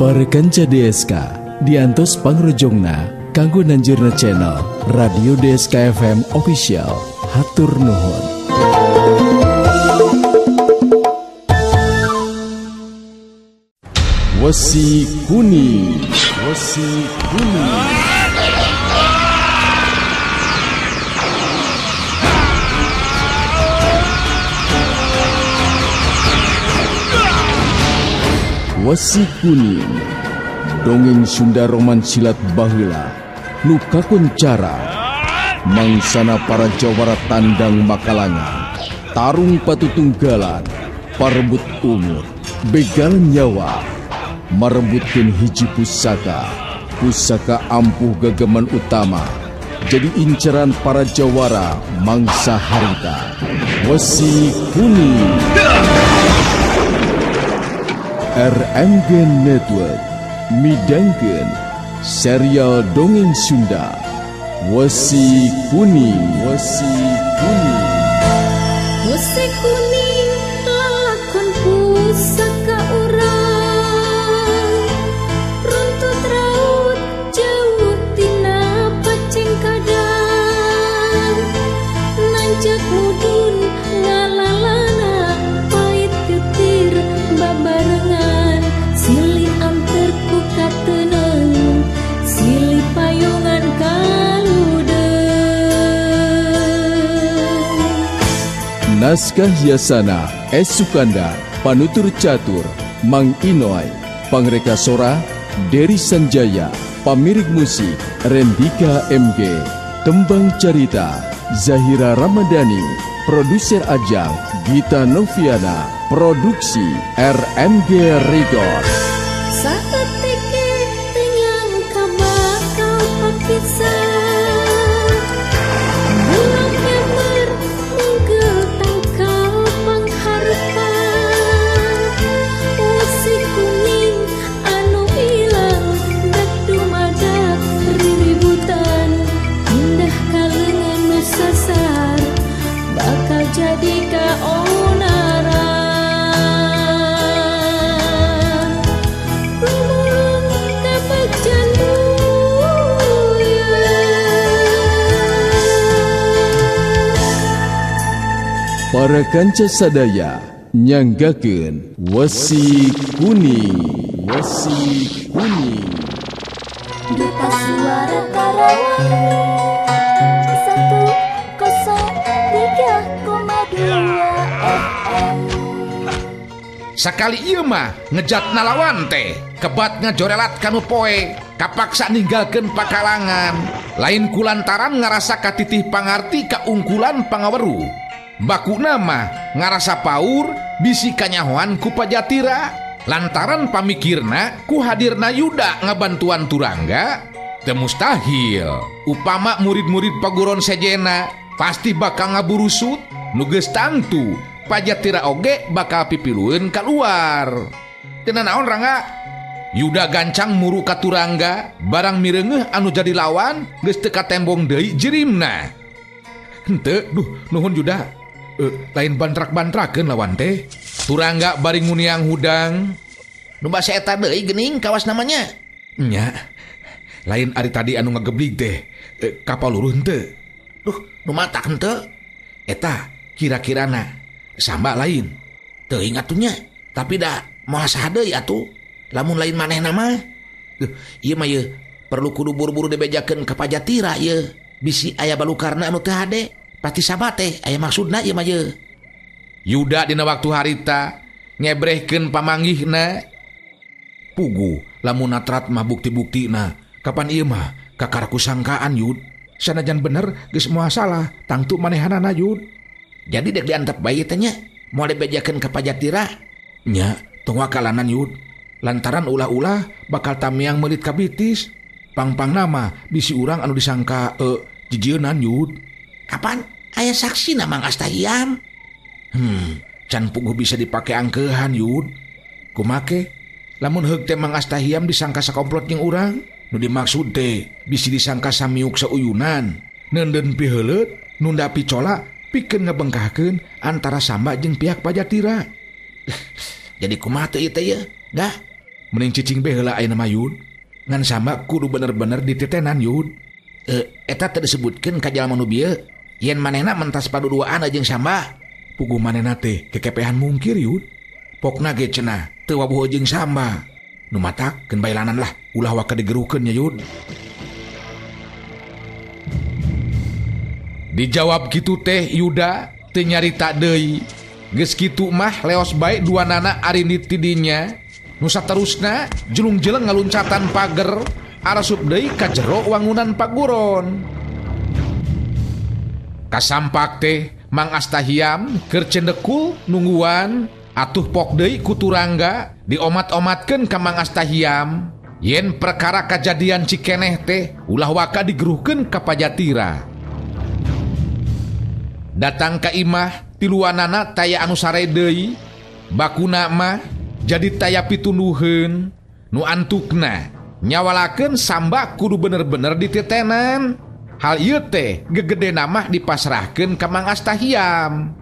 Para kanca DSK diantos pangrojongna kanggo nanjurna channel Radio DSK FM Official. Hatur nuhun. Wesi Kuning, Wesi Kuning. Wesi Kuning, dongeng Sunda roman silat baheula nu kakuncara mangsana para jawara tandang makalangan, tarung patutunggalan, parebut umur, begal nyawa, marebutkeun hiji pusaka, pusaka ampuh gegeman utama, jadi inceran para jawara mangsa harita. Wesi Kuning. RMG Network midangkeun serial dongeng Sunda Wesi Kuning. Wesi Kuning. Wesi kuning lalakon pusaka urang, runtut raut jauh tina pacengkadang, nanjak mudun ngalalana pait getir babarengan, silih anter ku kateneng, silih payungan kaludeung. Naskah Yasana S. Sukanda, Panutur Catur, Mang Inoy, Pangreka Sora, Dery Sanjaya, Pamirik Musik, Rendika MG, Tembang Carita, Zahira Ramadhani, Produser Ajang, Gita Noviana, Produksi RMG Record. Saeutik teu nyangka bakal papisah, bulan member mungkel tangkal pangharepan, wesi kuning anu ilang dak dumadak riributan, indah kalengan nu sasar bakal jadi kaonaran. Lumulung kabegjan buyut. Para kanca sadaya nyanggakeun Wesi Kuning. Wesi Kuning. Duta Suara Karawang 103,2 FM. Sakali ieu mah ngejat nalawan teh, kebat ngajorelat kanu poe, kapaksa ninggalkeun pakalangan. Lain kulantaran ngarasa katitih pangarti kaungkulan pangaweruh. Bakuna mah ngarasa paur bisi kanyahoan ku Pajatira. Lantaran pamikirna ku hadirna Yuda ngabantuan Turangga, teu mustahil. Upama murid-murid paguron sejena pasti bakal ngaburusut. Nu geus tangtu Pajatira oge bakal pipilueun kaluar. Teu nanaon Rangga? Yuda gancang muru ka Turangga, barang mireungeuh anu jadi lawan geus teu katembong deui jirimna. Henteu, duh, nuhun Yuda. Lain bantrak-bantrakeun lawan teh. Turangga bari nguniang hudang. Nu basa eta deui geuning kawas namanya. Nya. Lain ari tadi anu ngageblig teh. Kapal luruh henteu. Duh, nu matak henteu. Eta kira-kirana samba lain. Teuing atuh nya, tapi da moal saha deui atuh. Lamun lain manehna mah. Duh, ieu mah yeuh perlu kudu buru-buru dibejakeun ka Pajatira yeuh. Bisi aya balukarna anu teu hade. Pasti sama teh aya maksudna ieu mah yeuh. Yuda dina waktu harita ngebrehkeun pamanggihna. Pugu lamun natrat mah bukti-buktina. Kapan ieu mah kakara kusangkaan Yud. Sanajan bener geus moal salah tangtu manehanana Yud. Jadi dek diantep bae teh nya, moal dibejakeun ka Pajatira. Nya, tong wakalanan Yud. Lantaran ulah-ulah bakal tamiang meulit ka bitis. Pang-pang nama bisi urang anu disangka jijieunnan Yud. Kapan aya saksi na Mang Astahiam? Can puguh bisa dipake angkeuhan Yud. Kumake? Lamun heug teh Mang Astahiam disangka sakomplot jeung urang, nu dimaksud teh bisi disangka samiuk sauyunan, neundeun piheuleut, nunda picola, pikeun ngebengkahkeun antara Samba jeung pihak Pajatira. Jadi kumaha teh ieu teh yeuh? Dah. Mending cicing be heula ayeuna mah Yud. Ngan Samba kudu bener-bener dititenan Yud. Eta teu disebutkeun ka jalma nu bieu yen manehna mentas paduduaan jeung Samba. Puguh manehna teh kekepehan mungkir Yud. Pokna ge cenah teu wabuh jeung Samba. Nu matak keun bailanan lah, ulah waka digeruhkeun nya Yud. Dijawab kitu teh Yuda teu nyarita deui. Geus kitu mah leos bae duanana arindit ti dinya. Nu saterusna jelung-jeleng ngaluncatan pager arasup deui ka jero wangunan paguron. Kasampak teh Mang Astahiam keur cendekul nungguan atuh pok deui ku Turangga diomat-omatkeun ka Mang Astahiam yen perkara kajadian Cikeneh teh ulah waka digeruhkeun ka Pajatira. Datang ka imah tiluanana taya anu sare deui, bakuna mah jadi taya pitunduheun nu antukna nyawalakeun Samba kudu bener-bener dititenan. Hal ieu teh gegedena mah dipasrahkeun ka Mang Astahiam.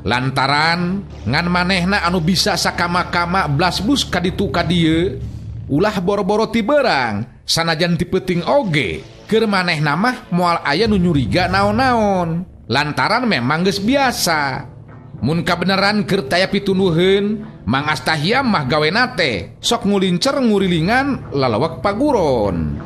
Lantaran ngan manehna anu bisa sakama-kama blasbus ka ditu ka dieu, ulah boro-boro ti beurang sanajan ti peuting oge keur manehna mah moal aya nu nyuriga naon-naon. Lantaran memang geus biasa. Mun kabeneran keur taya pitunduheun, Mang Astahiam mah gawena teh sok ngulincer ngurilingan lalawak paguron.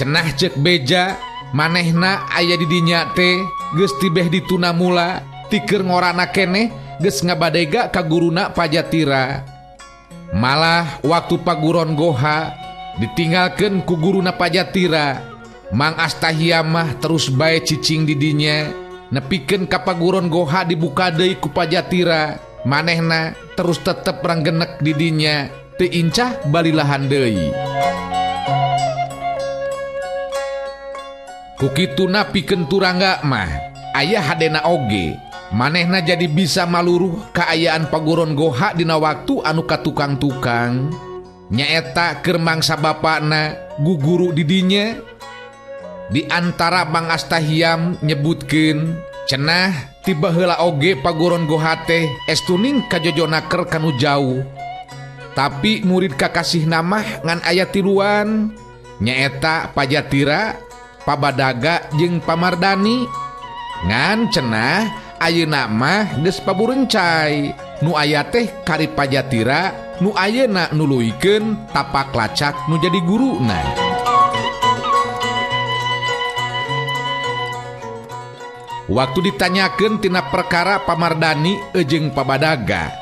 Cenah ceuk beja manehna aya di dinya teh geus tibeh dituna mula tikeur ngorana keneh geus ngabadega ka guruna Pajatira. Malah waktu paguron goha ditinggalkeun ku guruna Pajatira, Mang Astahiam mah terus bae cicing di dinya nepikeun ka paguron goha dibuka deui ku Pajatira, manehna terus tetep ranggenek di dinya teu incah balilahan deui. Ku kituna pikeun Turangga mah aya hadena oge. Manehna jadi bisa maluruh kaayaan paguron goha dina waktu anu katukang-tukang. Nyaeta keur mangsa bapana guguru di dinya. Di antara Mang Astahiam nyebutkeun cenah ti baheula oge paguron goha teh estuning kajojonaker kanu jauh. Tapi murid kakasihna mah ngan aya tiluan, nyaeta Pajatira, Pabadaga jeung Pamardani. Ngan cenah ayeuna mah geus paburencai nu aya teh kari Pajatira nu ayeuna nuluykeun tapak lacak nu jadi guruna. Waktu ditanyakeun tina perkara Pamardani jeung Pabadaga,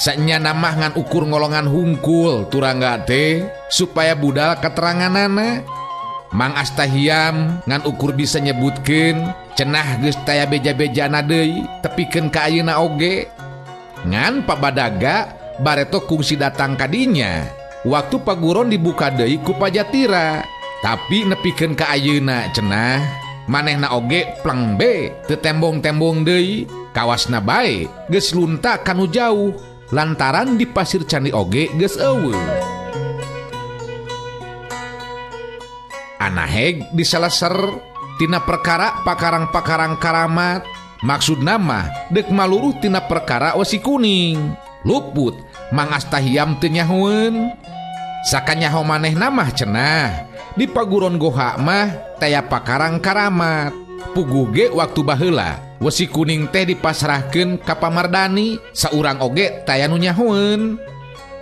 sanyana mah ngan ukur ngolongan hungkul Turangga teh supaya budal keteranganana. Mang Astahiam ngan ukur bisa nyebutkeun cenah geus taya beja-bejana deui tepikeun ka ayeuna oge. Ngan Pabadaga bareto kungsi datang ka dinya waktu paguron dibuka deui ku Pajatira, tapi nepikeun ka ayeuna cenah manehna oge pleng be teu tembong-tembong deui, kawasna bae geus lunta kanu jauh lantaran di Pasir Candi oge geus eueuh. Anaheg diseleser tina perkara pakarang-pakarang karamat, maksudna mah deuk maluruh tina perkara wesi kuning. Luput Mang Astahiam teu nyahoeun. Sakanyaho manehna mah cenah di paguron goha mah taya pakarang karamat. Puguh ge waktu baheula wesi kuning teh dipasrahkeun ka Pamardani, saurang oge taya nu nyahoeun.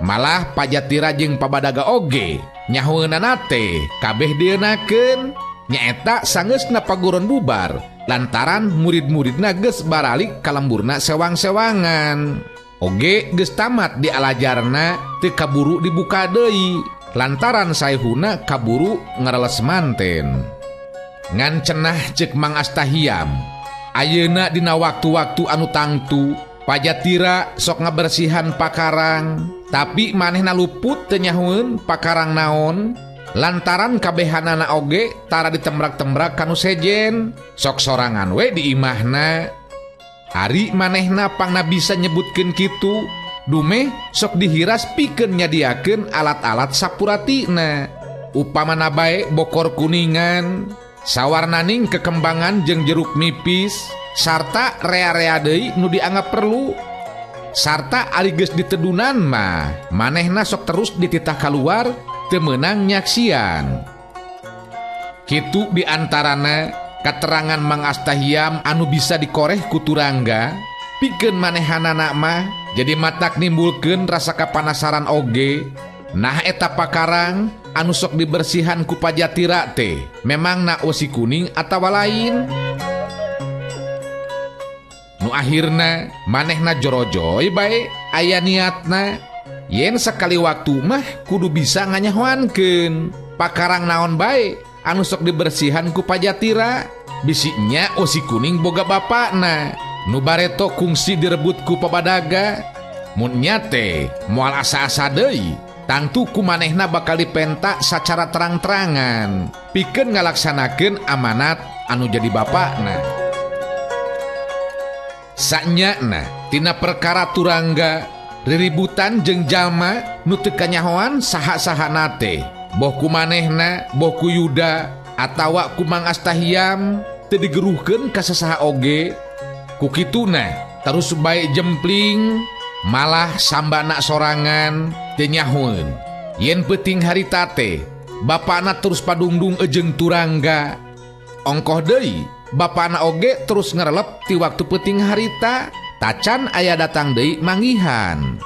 Malah Pajatira jeung Pabadaga oge nyahoeunana teh kabeh dieunakeun. Nyaeta sangeusna paguron bubar lantaran murid-muridna geus baralik ka lemburna sewang-sewangan. Oge geus tamat di alajarna teu kaburu dibuka deui lantaran saehuna kaburu ngareles manten. Ngan cenah ceuk Mang Astahiam ayeuna dina waktu-waktu anu tangtu Pajatira sok ngabersihan pakarang, tapi manehna luput teu nyahoeun pakarang naon lantaran kabehanana oge tara ditembrak-tembrak kanu sejen, sok sorangan we di imahna. Ari manehna pangna bisa nyebutkeun kitu, dumeh sok dihiras pikeun nyadiakeun alat-alat sapuratina. Upamana bae bokor kuningan, Sawarnaning kekembangan jeung jeruk nipis sarta rea-rea deui nu dianggap perlu. Sarta ari geus ditedunan mah manehna sok terus dititah kaluar teu meunang nyaksian. Kitu diantarana katerangan Mang Astahiam anu bisa dikoreh ku Turangga pikeun manehanana mah jadi matak nimbulkeun rasa kapanasaran oge. Nah eta pakarang anu sok dibersihan ku Pajatira teh memang na wesi kuning atawa lain. Nu akhirna manehna jorojoy bae aya niatna yen sakali waktu mah kudu bisa nganyahoankeun pakarang naon bae anu sok dibersihan ku Pajatira bisinya wesi kuning boga bapakna nu bareto kungsi direbut ku pabadaga. Mun nya teh moal asa-asa deui tangtu ku manehna bakal dipenta sacara terang-terangan pikeun ngalaksanakeun amanat anu jadi bapakna. Sanyana tina perkara Turangga riributan jeung jalma nu teu kanyahoan saha-sahana teh boh ku manehna boh ku Yuda atawa ku Mang Astahiam teu digeruhkeun ka sasaha oge. Ku kituna terus bae jempling malah sambana sorangan teu nyahoeun yen peuting harita teh bapana terus padungdung ejeng Turangga. Ongkoh deui bapana oge terus ngerelep ti waktu peuting harita tacan aya datang deui manggihan.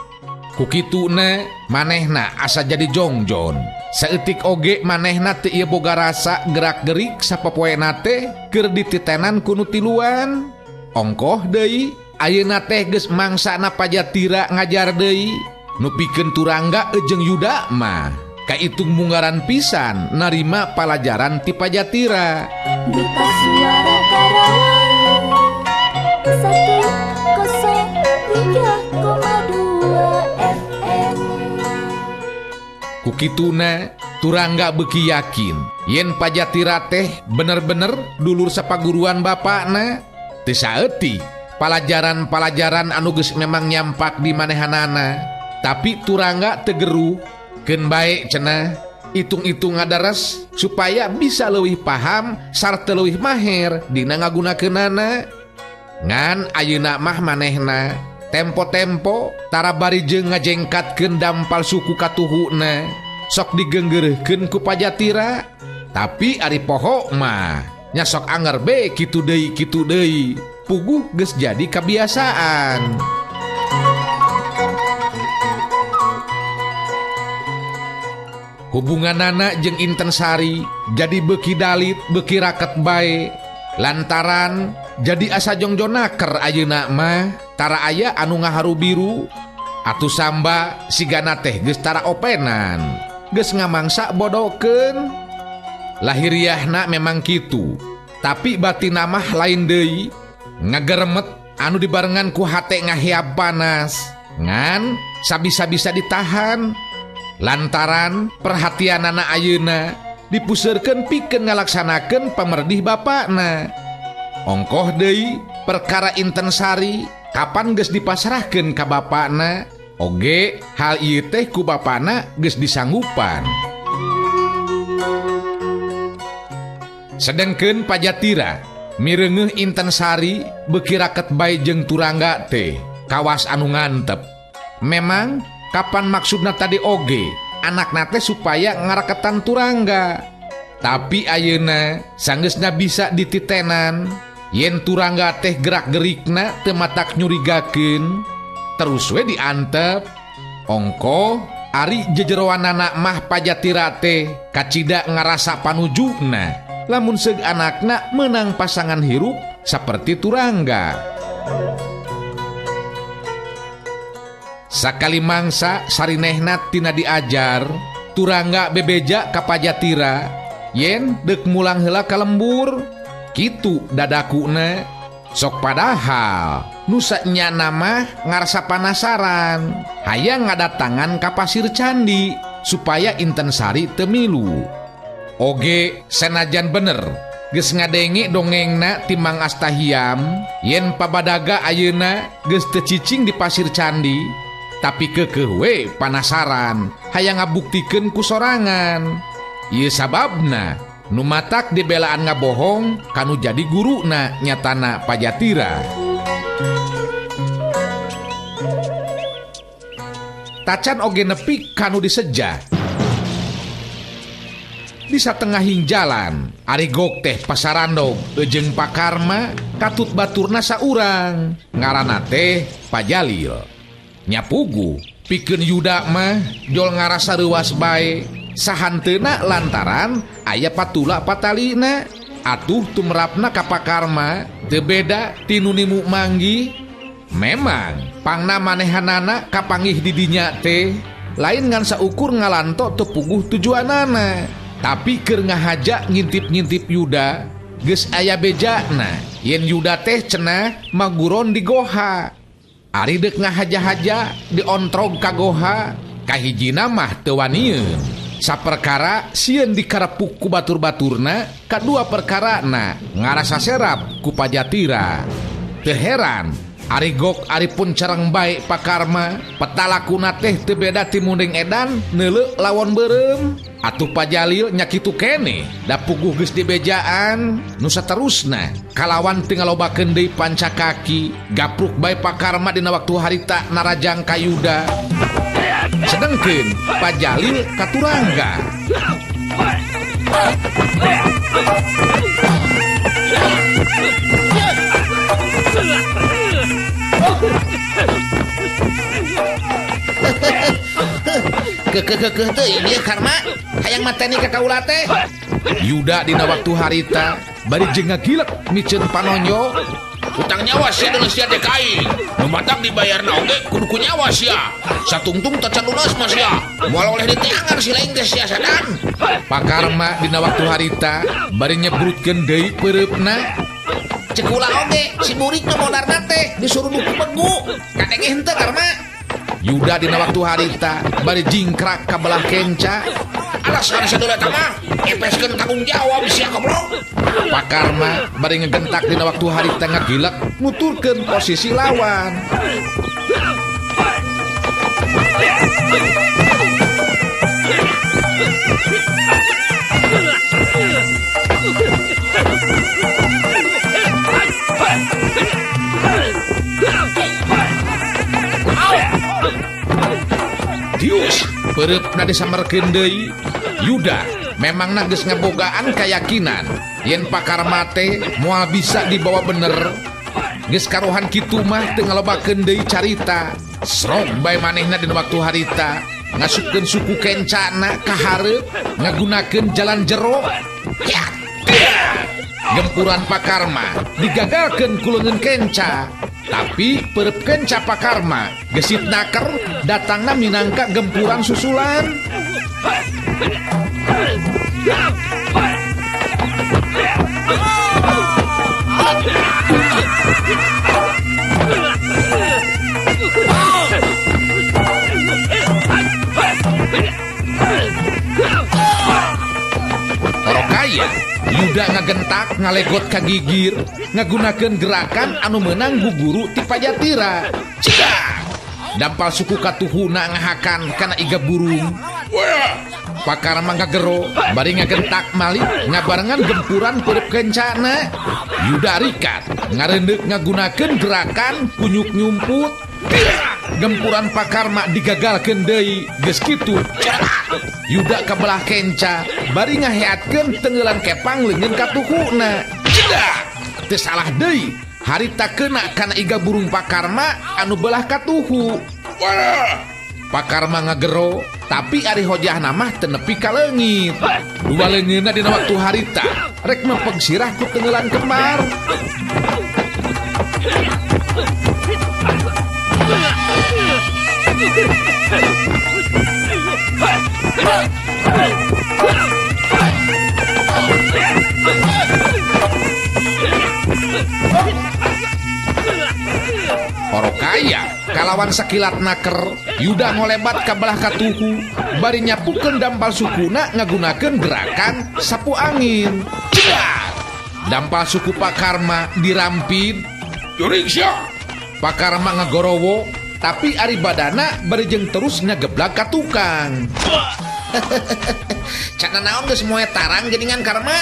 Ku kituna manehna asa jadi jongjon. Saeutik oge manehna teu ieu boga rasa gerak-gerik sapopoena teh keur dititenan ku nu tiluan. Ongkoh deui ayeuna teh geus mangsana Pajatira ngajar deui nu pikeun Turangga jeung Yuda mah kaitung munggaran pisan narima palajaran ti Pajatira. Duta Suara Karawang 103,2 FM. Ku kituna Turangga beuki yakin yen Pajatira teh bener-bener dulur sapaguruan bapakna. Teu saeutik palajaran-palajaran anu geus memang nyampak di manehanana, tapi Turangga teu geruh keun bae cenah hitung-hitung ngadares supaya bisa leuwih paham sarta leuwih maher dina ngagunakeunana. Ngan ayeuna mah manehna tempo-tempo tara bari jeung ngajengkatkeun dampal suku katuhuna sok digenggeureurkeun ku Pajatira. Tapi ari poho mah nya sok anger be kitu deui puguh geus jadi kebiasaan. Hubunganana jeung Inten Sari jadi beuki dalit beuki raket bae lantaran jadi asa jongjonaker ayeuna mah tara aya anu ngaharu biru atuh samba sigana teh geus tara openan geus ngamangsa bodokeun. Lahiriahna memang kitu tapi batina mah lain deui ngageremet anu dibarengan ku hate ngahiap panas ngan sabisa-bisa ditahan lantaran perhatianana ayeuna dipuseurkeun pikeun ngalaksanakeun pamerdih bapakna. Ongkoh deui perkara Inten Sari kapan geus dipasrahkeun ka bapakna oge hal ieu teh ku bapakna geus disanggupan. Sedengkeun Pajatira mireungeuh Inten Sari beuki raket bae jeung Turangga teh kawas anu ngantep. Memang kapan maksudna tadi oge anakna teh supaya ngaraketan Turangga. Tapi ayeuna sanggeusna bisa dititenan yen Turangga teh gerak-gerikna teu matak nyurigakeun terus we diantep. Ongkoh ari jejeroanana mah Pajatira teh kacida ngarasa panujugna lamun seug anakna menang pasangan hirup saperti Turangga. Sakali mangsa sarinehna tina diajar Turangga bebeja ka Pajatira yen deuk mulang heula ka lembur kitu dadakuna. Sok padahal nu sanyana mah ngarasa panasaran hayang ngadatangan ka pasir candi supaya Inten Sari teu milu. Oge senajan bener geus ngadenge dongengna ti Mang Astahiam yen pabadaga ayeuna geus teu cicing di pasir candi tapi keukeuh we panasaran hayang ngabuktikeun ku sorangan. Ieu sababna Nu matak dibelaan ngabohong kanu jadi guruna nyatana Pajatira. Tacan oge nepi kanu diseja. Di satengahing jalan, ari Gog teh pasarandog jeung Pakarma katut baturna saurang, ngaranna teh Pajalil. Nyapugu pikeun Yuda mah jol ngarasa reuwas bae, sahanteuna lantaran aya patula patalina. Atuh tumrapna ka Pakarma teu beda ti nu nimu manggih. Memang pangna manehanana kapanggih di dinya teh lain ngan saukur ngalanto teu puguh tujuanana, tapi keur ngahaja ngintip-ngintip Yuda geus aya bejana yen Yuda teh cenah maguron di goha. Ari deuk ngahaja-haja diontrog ka goha, kahijina mah teu wanieun. Saperkara sieun dikarepuk ku batur-baturna, kadua perkarana ngarasa serap ku Pajatira. Teu heran ari Gog ari pun careng bae Pakarma, petalakuna teh teu beda ti munding edan neuleuh lawon beureum. Atuh Pajalil nya kitu keneh, da puguh geus dibejaan nu saterusna kalawan teu ngalobakeun deui pancakaki, gapruk bae Pakarma dina waktu harita narajang ka Yuda. Sedengkeun Pajalil katurangga. Kekekekeh teh ieu Karma hayang mateni ka kaula teh. Yuda dina waktu harita bari jeung ngagilek miceun panonyo. Utang nyawa sia deuleu sia teh ka aing. Nu matak dibayarna oge kudu ku nyawa sia. Satungtung tacan lunas mah sia. Moal oleh diteangan si lain teh sia sadan. Pakarma dina waktu harita bari nyebrutkeun deui peureupna. Cek ulah oge si murid nu modarna teh disuruh buku begu. Kadenge henteu Karma. Yuda dina waktu harita bari jingkrak ka belah kenca. Alasan sadeula eta mah epeskeun tanggung jawab sia goblok. Pakarma bari ngegentak dina waktu harita ngagilek nuturkeun posisi lawan. Dius peureupna disamerkeun deui. Yuda memangna geus ngabogaan kayakinan yen Pakarma teh moal bisa dibawa bener. Geus karohan kitu mah teu ngalobakeun deui carita. Srog bae manehna dina waktu harita ngasupkeun suku kencana ka hareup ngagunakeun jalan jero. Gempuran Pakarma digagalkeun ku leungeun kenca. Tapi peureub kenca Pakarma gesit naker datangna minangka gempuran susulan. Orokaya Yuda ngagentak ngalegot ka gigir ngagunakeun gerakan anu meunang guguru ti Pajatira. Cidak! Dampal suku katuhuna ngahakan kana iga burung. Pakarma ngagero bari ngagentak malik ngabarengan gempuran peureub kencana. Yuda rikat ngareundeuk ngagunakeun gerakan kunyuk nyumput. Gempuran Pakarma digagalkeun deui geus kitu. Yuda kabelah kenca bari ngaheatkeun tengeulan kepang leungeun katuhuna. Cedak! Teu salah deui harita keuna kana iga burung Pakarma anu belah katuhu. Pakarma ngagero tapi ari hojahna mah teu nepi ka leungit. Dua leungeunna dina waktu harita rek mepeg sirah ku tengeulan kembar. Orokaya kalawan sakilat naker Yuda ngolebat ka belah katuhu bari nyapukeun dampal sukuna ngagunakeun gerakan sapu angin. Cedak! Dampal suku Pakarma dirampid. Jurig sia. Pakarma ngagorowo tapi ari badana bari jeung terus ngageblag ka tukang. Cana naon geus moe tarang geuningan Karma.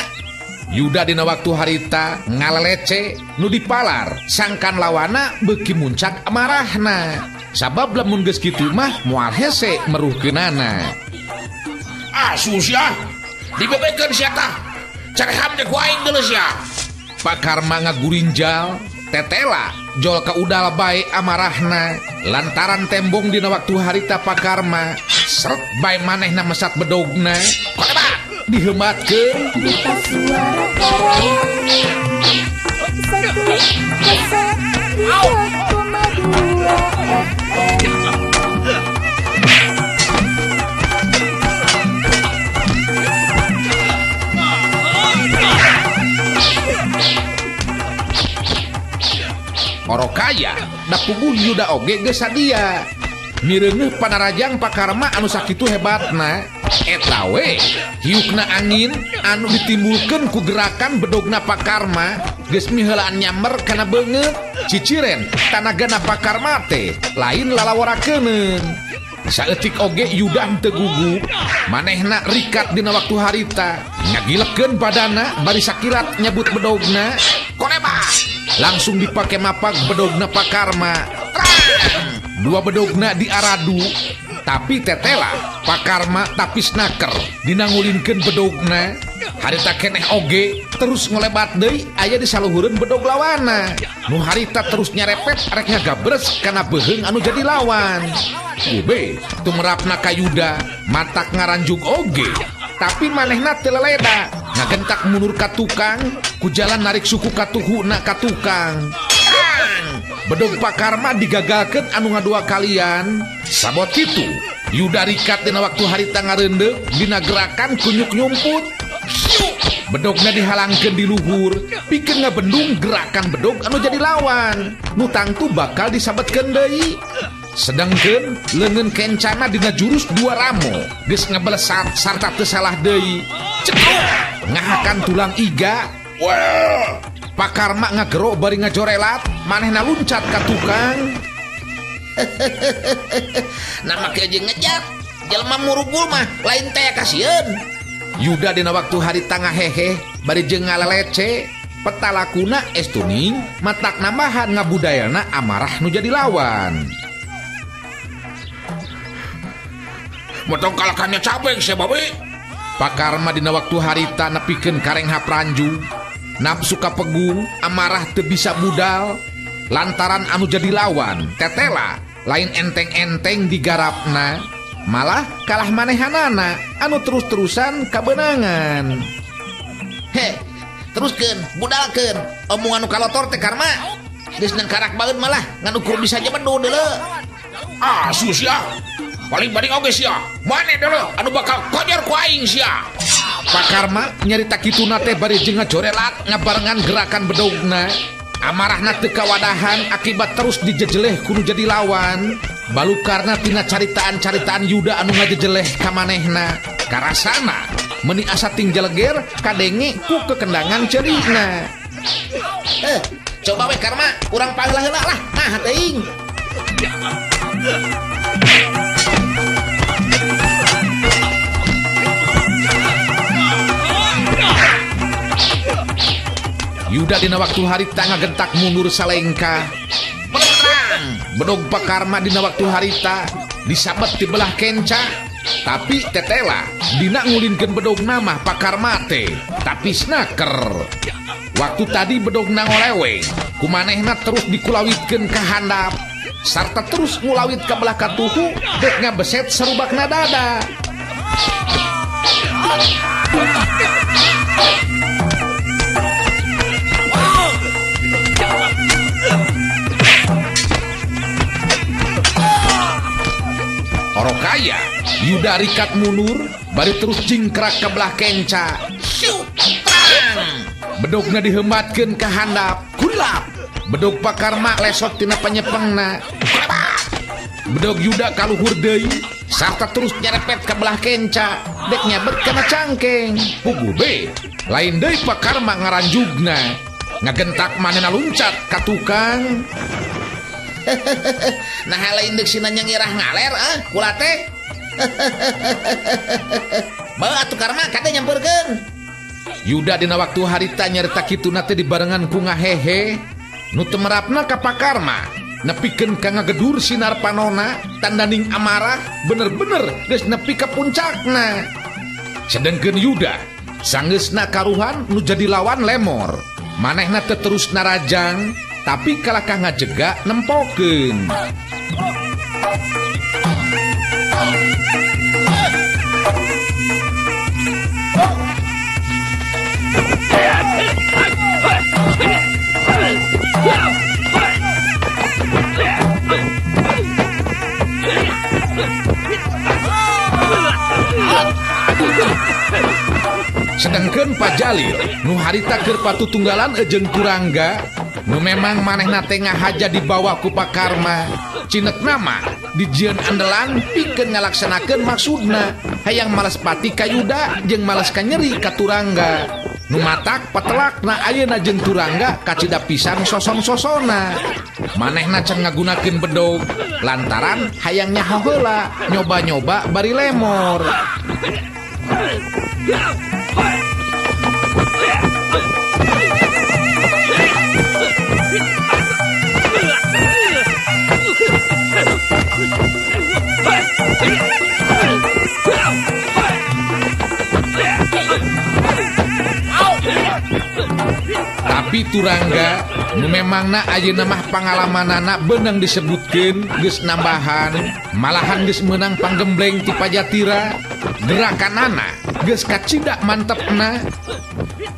Yuda dina waktu harita ngalelece nu dipalar sangkan lawana beuki muncak amarahna. Sabab lamun geus kitu mah moal hese meruhkeunana. Asu sia. Dibebekeun sia tah. Careham teh ku aing deuleu sia. Pak Karma ngagurinjal tetela jol ka udal bae amarahna lantaran tembong dina waktu harita Pak Karma seret bae manehna mesat bedogna. Kolebat diheumatkeun. Duta Suara Karawang 103,2 FM. Orokaya da puguh Yuda oge geus sadia. Mireungeuh panarajang Pak Karma anu sakitu hebatna. Eta we hiukna angin anu ditimbulkeun ku gerakan bedogna Pak Karma geus miheulaan nyamber kana beungeut. Ciciren tanagana Pak Karma teh lain lalaworakeuneun. Saeutik oge Yuda henteu gugup, manehna rikat dina waktu harita, ngagilekeun badana bari sakilat nyebut bedogna. Kolebat langsung dipake mapak bedogna Pak Karma. Terang! Dua bedogna diaradu, tapi tetela Pak Karma tapis naker dinangulinkeun bedogna. Harita keneh oge terus ngolebat deui aya di saluhureun bedog lawana. Nu harita terus nyarepet rek ngagabres kana beuheung anu jadi lawan. Ube tumerapna ka Yuda matak ngaranjug oge, tapi manehna teu leleda ngagentak mundur ka tukang ku jalan narik suku katuhuna ka tukang. Bedog Pak Karma digagalkeun anu ngadua kalian. Sabot kitu Yuda rikat dina waktu harita ngareundeup dina gerakan kunyuk nyumput. Bedogna dihalangkeun di luhur pikeun ngabendung gerakan bedog anu jadi lawan. Nu tangtu bakal disabetkeun deui. Sedangkeun leungeun kencana dina jurus dua ramo geus ngebelesat sarta teu salah deui. Cekruk ngahakan tulang iga. Wah. Pak Karma ngagero bari ngajorelat, manehna luncat ka tukang. Nama kieu jeung ngejat, jelema murugul mah lain teh kasieun. Yuda dina waktu harita ngahehe bari jeung ngalelece, peta lakuna estuning matak nambahan ngabudayana amarah nu jadi lawan. Motong kalakannya cabeng sia babe. Pak Karma dina waktu harita nepikeun kareng hapranju. Nafsu kapegung, amarah teu bisa budal lantaran anu jadi lawan tetela lain enteng-enteng digarapna, malah kalah manehanana anu terus-terusan kabenangan. He, teruskeun, budalkeun omongan nu kalotor teh Karma. Geus nangkarak baeun malah ngan ukur bisa jebedu deuleu. Asu sia. Paling-paling oge sia. Mane deuleu anu bakal kojor ku aing sia. Pak Karma nyarita kituna teh bari jeung ngajorelat ngabarengan gerakan bedogna. Amarahna teu kawadahan akibat terus dijejeleh kudu jadi lawan. Balukarna tina caritaan-caritaan Yuda anu ngajejeleh ka manehna. Karasana meuni asa tingjeleger kadenge ku kekendangan ceurina. Coba we Karma, urang paheula heula lah. Nah teuing. Yuda dina waktu harita ngagentak mundur salengkah. Berang! Bedog Pak Karma dina waktu harita disabet di belah kenca. Tapi tetela dina ngulinkeun bedog mah Pak Karma teh tapi snaker. Waktu tadi bedogna ngoleweng, kumanehna terus dikulawitkeun ka handap sarta terus ngulawit ka belah katuhu dek ngabeset sarubakna dada. Orokaya Yuda rikat mundur bari terus jingkrak ke belah kenca. Prang! Bedogna dihembatkeun ka handap. Kulap. Bedog Pak Karma lesot tina panyepengna. Bedog Yuda kaluhur deui sarta terus nyerepet ke belah kenca. Dek nyabet kana cangkeng. Puguh be, lain deui Pak Karma ngaranjugna. Ngagentak manehna luncat ka tukang. Nah lain deuk sina nyangirah ngaler ah kula teh. Bae atuh Karma kade nyamperkeun. Yuda dina waktu harita nyarita kituna teh dibarengan ku ngahehe nu temerapna ka Pakarma nepikeun ka ngagedur sinar panona tandaning amarah bener-bener geus nepi ka puncakna. Sedengkeun Yuda sanggeusna karuhan nu jadi lawan lemor manehna teu terus narajang tapi kalakah ngajega nempokeun. Sedengkeun Pajalil nu harita keur patutunggalan jeung Turangga nu memang manehna teh ngahaja dibawa ku Pakarma cinek nama dijieun andelan pikeun ngalaksanakeun maksudna hayang males pati ka Yuda jeung males ka nyeri ka Turangga nu matak patelakna ayeuna jeung Turangga kacida pisan sosong-sosona manehna can ngagunakeun bedog lantaran hayang nyaho heula nyoba-nyoba bari lemor. Tapi Turangga nu memangna ayeuna mah pangalamanana beunang disebutkeun geus nambahan malahan geus meunang panggembleng ti Pajatira gerakanana geus kacida mantepna.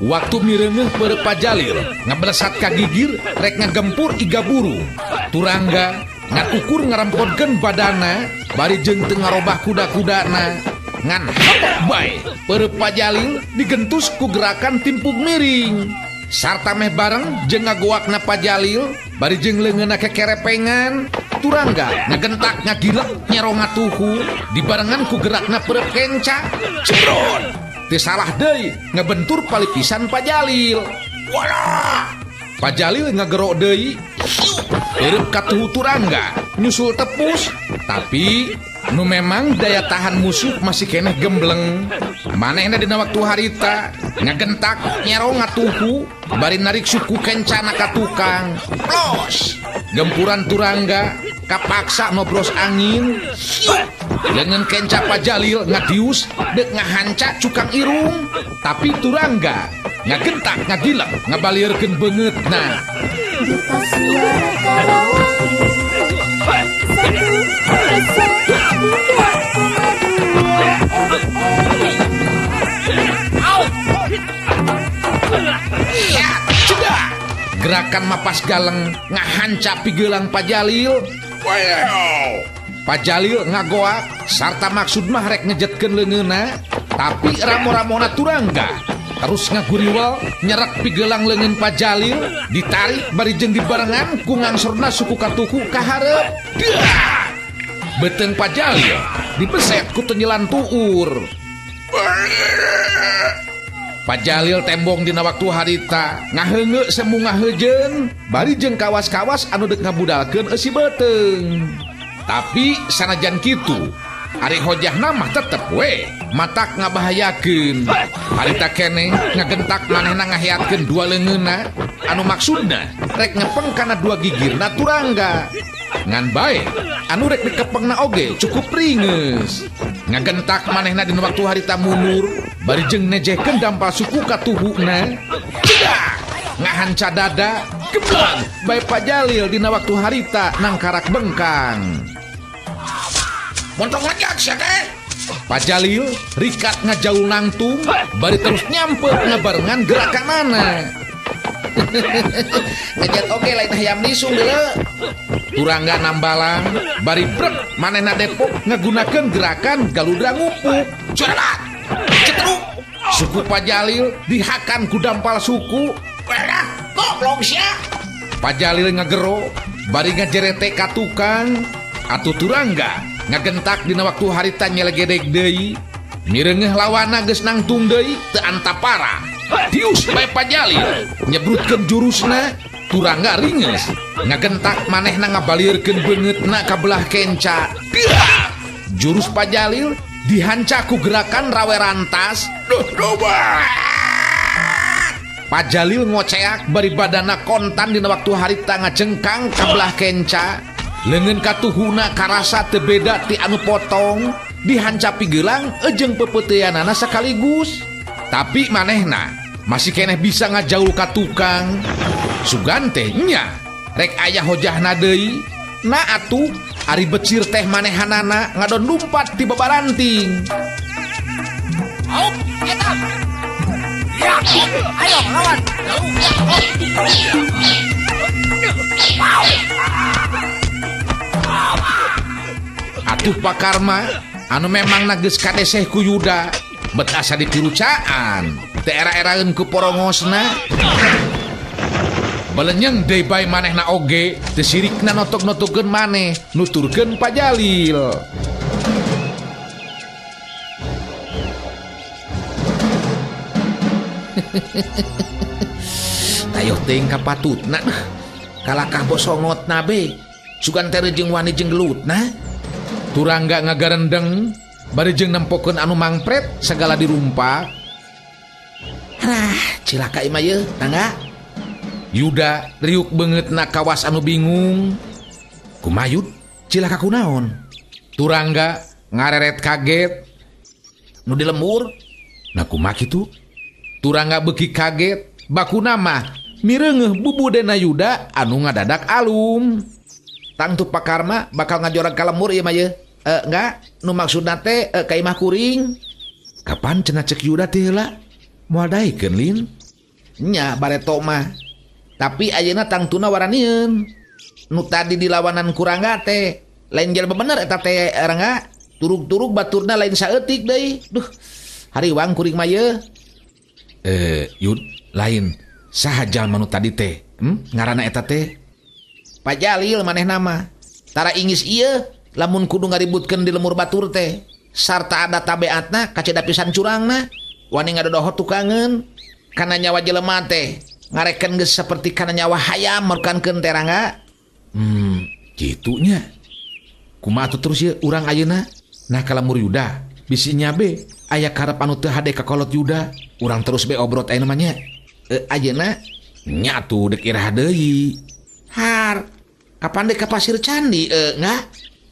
Waktu mireungeuh peureuk Pajalil ngabelesat ka gigir rek ngagempur iga burung Turangga ngakukur ngarempotkeun badana bari jeung teu ngarobah kuda-kudana ngan hapok bae peureuk Pajalil digentus ku gerakan timpuk miring sarta meh bareng jeung ngagoakna Pajalil bari jeung leungeunna kekerepengan Turangga ngagentak ngagilek nyero ngatuhu dibarengan ku gerakna peureuk kenca cebrot teu salah deui ngabentur palipisan Pajalil. Walah Pajalil ngagero deui peureuk katuhu Turangga nyusul tepus tapi nu memang daya tahan musuh masih keneh gembleng manehna dina waktu harita ngagentak nyero ngatuhu bari narik suku kencana ka tukang los gempuran Turangga kapaksa nobros angin leungeun kenca Pajalil ngadius deuk ngahanca cukang irung tapi Turangga ngagentak ngagilek ngabalieurkeun beungeutna. Duta Suara Karawang 103,2 FM. Gerakan mapas galeng ngahanca pigelang Pajalil. Wow. Pajalil ngagoak sarta maksud mah rek ngejetkeun leungeunna tapi ramo-ramona Turangga terus ngaguriwal nyerek pigelang leungeun Pajalil ditarik bari jeung dibarengan ku ngangsorna suku katuhu ka hareup. Beuteung Pajalil dibeset ku tenyelan tuur. Pajalil tembong dina waktu harita ngaheungeu semu ngaheujeun bari jeung kawas-kawas anu deuk ngabudalkeun eusi beuteung. Tapi sanajan kitu ari hojahna mah tetep we matak ngabahayakeun. Harita keneh ngagentak manehna ngaheatkeun dua leungeunna anu maksudna rek ngepeng kana dua gigirna Turangga. Ngan bae anu rek dikepengna oge cukup ringeus. Ngagentak manehna dina waktu harita mundur bari jeung nejehkeun dampal suku katuhuna. Cedak ngahanca dada gebleng bae Pajalil dina waktu harita nangkarak bengkang. Montong ngajak sia teh. Pajalil rikat ngajaul nangtung bari terus nyampe ngabarengan gerakanana. Ngejat oge lain hayam nisung deuleu. Turangga nambalang bari brek manehna depok ngagunakeun gerakan galudra ngupuk. Corelat. Cetruk. Suku Pajalil dihakan ku dampal suku. Walah, goblok sia. Pajalil ngagero bari ngajerete ka tukang atuh Turangga ngagentak dina waktu harita nyelegedeg deui mireungeuh lawana geus nangtung deui teu antapara. Dius bae Pajalil nyebrutkeun jurusna Turangga ringes ngagentak manehna ngabalieurkeun beungeutna ka belah kenca. Jurus Pajalil dihanca ku gerakan rawe rantas. Duh, duh, Pajalil ngoceak bari badana kontan dina waktu harita ngajengkang ka belah kenca. Leungeun katuhuna karasa teu beda ti anu potong, dihanca pigelang jeung pepeuteanana sekaligus. Tapi manehna masih keneh bisa ngajaul ka tukang. Sugan teh nya rek aya hojahna deui. Na atuh ari becir teh manehanana ngadon lumpat ti babaranting. Ya, ayo lawan. Atuh Pak Karma anu memang geus kadeseh ku Yuda bet asa dipirucaan teu era-eraeun ku porongosna. Belenyeng deui bae manehna oge teu sirikna notok-notokeun maneh nuturkeun Pajalil. Tayoh teuing kapatutna kalakah bosongotna be sugan teh jeung wani jeung gelutna. Turangga ngagarendeng bari jeung nempokeun anu mangpret sagala dirumpak. Rah, cilaka imah yeuh, tangga. Yuda riuk beungeutna kawas anu bingung. Kumaha Yud? Cilaka kunaon? Turangga ngareret kaget. Nu di lembur? Nah kumaha kitu? Turangga beuki kaget, bakuna mah mireungeuh bubudena Yuda anu ngadadak alum. Tangtu Pak Karma bakal ngajorag ka lembur ieu mah yeuh. Enggak, nu maksudna teh ka imah kuring. Kapan cenah cek Yuda teh heula? Moal daekeun lin? Nya bareto mah. Tapi ayeuna tangtuna waranieun. Nu tadi dilawanan ku Rangga teh lain jelema bener eta teh Rangga. Turug-turug baturna lain saeutik deui. Duh, hariwang kuring mah yeuh. Yud, lain saha jalma nu tadi teh? Ngaranna eta teh? Pajalil manehna mah. Tara ingis ieu lamun kudu ngaributkeun di lemur batur teh. Sarta ada tabeatna kacida pisan curangna. Wani ngadodohot tukangeun kana nyawa jelema teh. Ngareken geus saperti kana nyawa hayam merkankeun teh Rangga. Kitu nya. Kumaha atuh terus ieu urang ayeuna? Nah ka lemur Yuda, bisi nya be aya karep anu teu hade ka kolot Yuda. Urang terus be obrot ayeuna mah nya. Ayeuna nya atuh deuk iraha deui. Har, kapan deuk ka Pasir Candi enggak?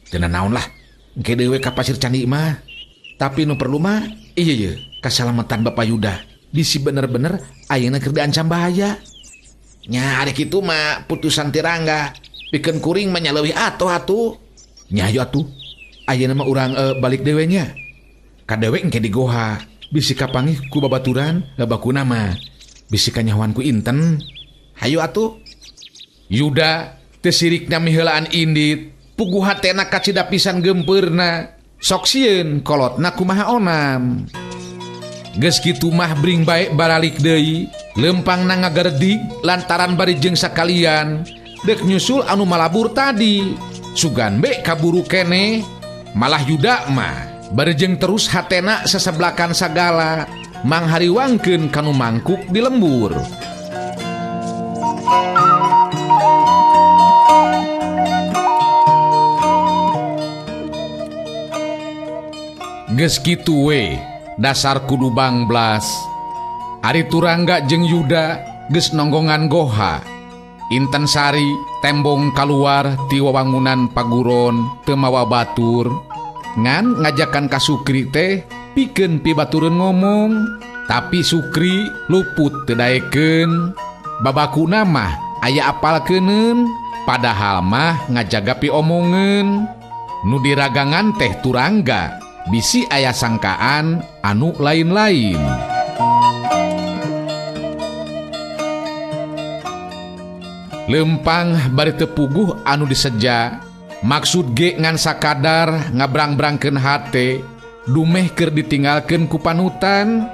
Teu naon lah. Engke deui we ka Pasir Candi mah. Tapi nu perlu mah ieu ye kasalamatan Bapak Yuda. Bisi bener-bener ayeuna keur diancam bahaya. Nya ari kitu mah putusan ti Rangga. Pikeun kuring mah nya leuwih atuh atuh. Nya hayu atuh. Ayeuna mah urang balik dewe nya. Ka dewe engke di goha. Bisi kapanggih ku babaturan bakuna mah. Bisi kanyahoan ku inten. Hayu atuh. Yuda teu sirikna miheulaan indit. Puguh hatena kacida pisan gempeurna. Sok sieun kolotna kumaha onam. Geus kitu mah bring bae baralik deui, lempangna ngagerdig lantaran bari jeung sakalian deuk nyusul anu malabur tadi. Sugan be kaburu keneh, malah Yuda mah bari jeung terus hatena seseblakan sagala, manghariwangkeun kanu mangkuk di lembur. Geus kitu we dasar kudu bangblas. Ari Turangga jeung Yuda geus nonggongan goha. Inten Sari tembong kaluar ti wawangunan paguron teu mawa batur. Ngan ngajakan ka Sukri teh pikeun pibatureun ngomong, tapi Sukri luput teu daekeun. Babakuna mah aya apalkeuneun, padahal mah ngajaga piomongeun. Nu diragangan teh Turangga bisi aya sangkaan anu lain-lain. Lempang bari teu puguh anu diseja, maksud ge ngan sakadar ngabrang-brangkeun hate, dumeh keur ditinggalkeun ku panutan.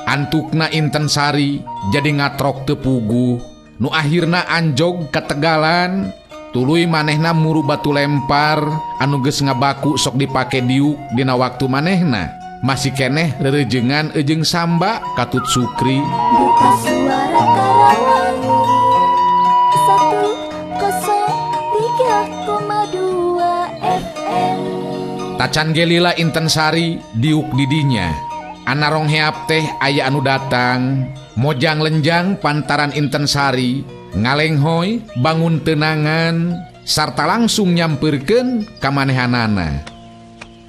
Antukna Inten Sari jadi ngatrok teu puguh, nu akhirna anjog ka tegalan. Tuluy manehna muru batu lempar anu geus ngabaku sok dipake diuk dina waktu manehna. Masih keneh rereujeungan jeung Samba katut Sukri. Duta Suara Karawang 103,2 FM. Tacan ge lila Inten Sari diuk di dinya. Anarong heap teh aya anu datang, mojang lenjang pantaran Inten Sari, ngalenghoy bangun tenangan sarta langsung nyamperkeun ka manehanana.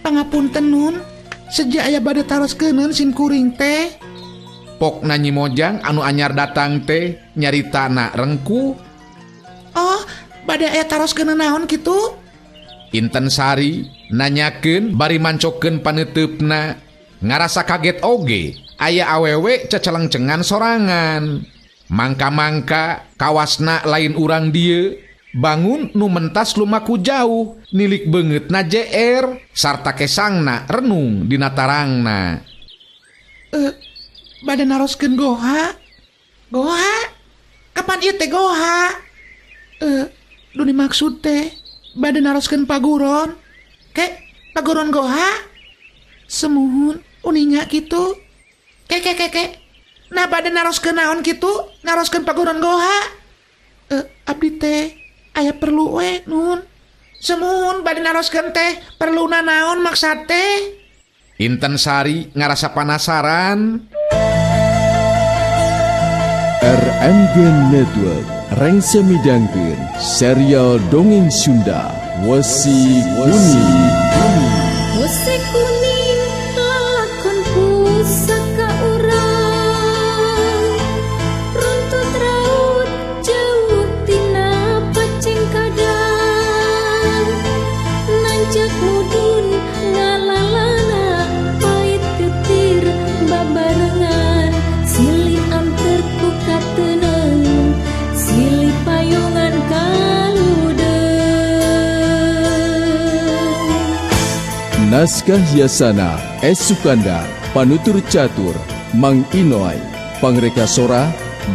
Pangapunten nun, seja aya bade taroskeun sim kuring teh. Pokna Nyi Mojang anu anyar datang teh nyaritana rengku. Oh, bade aya taroskeun naon kitu? Inten Sari nanyakeun bari mancokeun paneuteup-na. Ngarasa kaget oge, aya awewe cecelengcengan sorangan. Mangka-mangka kawasna lain urang dieu, bangun nu mentas lumaku jauh, nilik beungeutna JR sarta kesangna renung dina tarangna. Bade naroskeun goha? Goha? Kapan ieu teh goha? Nu dimaksud teh bade naroskeun paguron. Ke paguron goha? Semuhun uninga kitu. Ke ke ke ke. Nah bade naroskeun naon kitu? Naroskeun paguron goha? Abdi teh aya perlu we nun. Semuhun bade naroskeun teh perluna naon maksad teh? Inten Sari ngarasa panasaran. RMG Network rengse midangkeun serial dongeng Sunda Wesi Kuning. Wesi kuning lalakon pusaka urang, runtut raut jauh tina pacengkadang, nanjak mudun ngalalana pait getir babarengan, silih anter ku kateneng, silih payungan kaludeung. Naskah Yasana S. Sukanda, Panutur Catur, Mang Inoy, Pangreka Sora,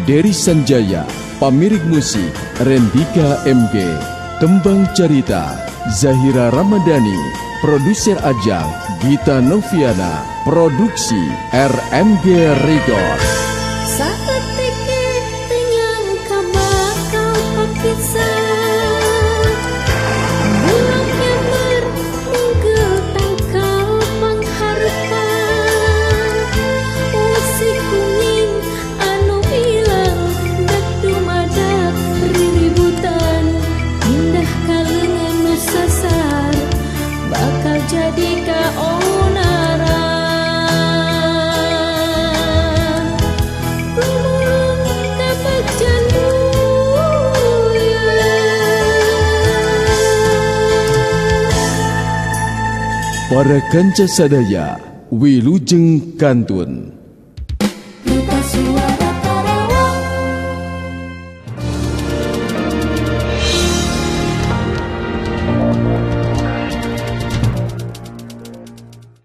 Dery Sanjaya, Pamirik Musik, Rendika MG, Tembang Carita, Zahira Ramadhani, Produser Ajang, Gita Noviana, Produksi RMG Record. Saeutik teu nyangka bakal papisah, bulog nyamber mungkel tangkal pangharpan, wesi kuning anu ilang dak dumadak riributan, pindah ka leungeun nu sasar bakal jadi kaonaran. Lumulung kabagjan buyut. Para kanca sadaya, wilujeng kantun.